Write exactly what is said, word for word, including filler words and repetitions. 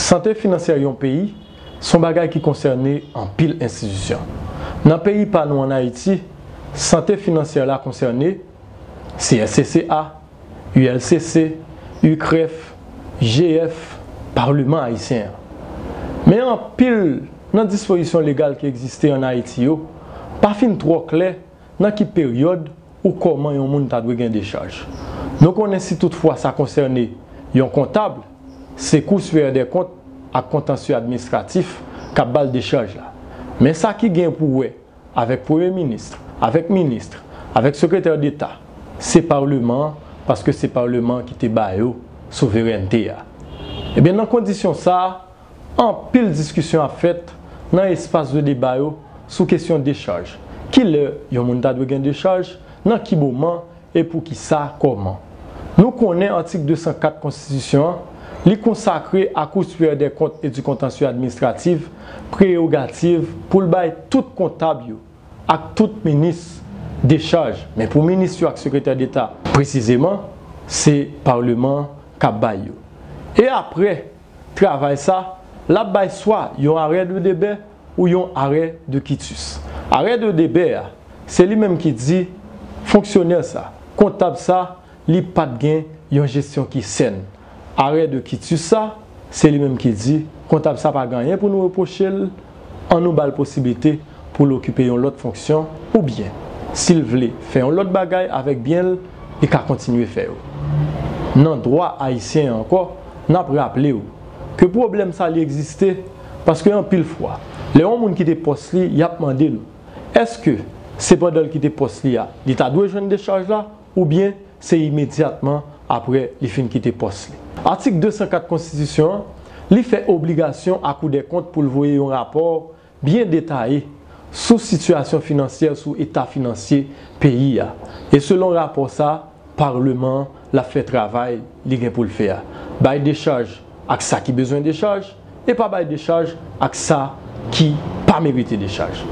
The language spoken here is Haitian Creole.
Sante finansyè yon peyi se yon bagay ki konsène anpil enstitisyon. Nan peyi pa nou ann Ayiti, sante finansyè la konsène C S C C A, U L C C, UCREF, G F, Palman Ayisyen an. Men anpil nan dispozisyon legal ki egziste ann Ayiti yo pa fin twò klè nan ki peryòd ou kòman yon moun ta dwe gen dechaj. Nou konnen si toutfwa sa konsène yon kontab, se Kou Siperyè dè Kont ak Kontansye Administratif k ap ba l dechaj la. Men sa ki gen pou wè avèk Premye Minis, avèk minis, avèk Sekretè Deta, se Palman an, paske se Palman an ki te ba yo souverènte a. Ebyen, nan kondisyon sa a, anpil diskisyon ap fèt nan espas de deba yo sou kesyon dechaj. Kilè yon moun ta dwe gen dechaj? Nan ki moman? E poukisa? Kòman? Nou konnen atik de san kat konstitisyon an, li konsakre a Kou Siperyè dè Kont e di Kontansye Administratif preyogativ pou l bay tout kontab yo ak tout minis dechaj. Men pou minis yo ak sekretè deta presizeman, se Palman an k ap bay yo. E apre travay sa, l ap bay swa yon arrêt de débet ou yon arrêt de quitus. Arrêt de débet a, se li menm ki di fonksyonè sa, kontab sa, li pa t gen yon jesyon ki sèn. Arrêt de quitus sa, se li menm ki di kontab sa pa gen anyen pou nou repwoche l, ann nou ba l posiblite pou l okipe yon lòt fonksyon, oubyen, si l vle fè yon lòt bagay avèk byen l, li ka kontinye fè yo. Nan dwa ayisyen an ankò, n ap raple w ke pwoblèm sa li egziste paske anpil fwa, lè yon moun kite pòs li, y ap mande l, èske se pandan l kite pòs li a, li ta dwe jwenn dechaj la, oubyen se imedyatman apre li fin kite pòs li? Atik de san kat konstitisyon an, li fè obligasyon a Kou dè Kont pou l voye yon rapò byen detaye sou sitiyasyon finansyè, sou eta finansye peyi a. E selon rapò sa, Palman an, l ap fè travay li gen pou l fè a. Bay dechaj ak sa ki bezwen dechaj, e pa bay dechaj ak sa ki pa merite dechaj.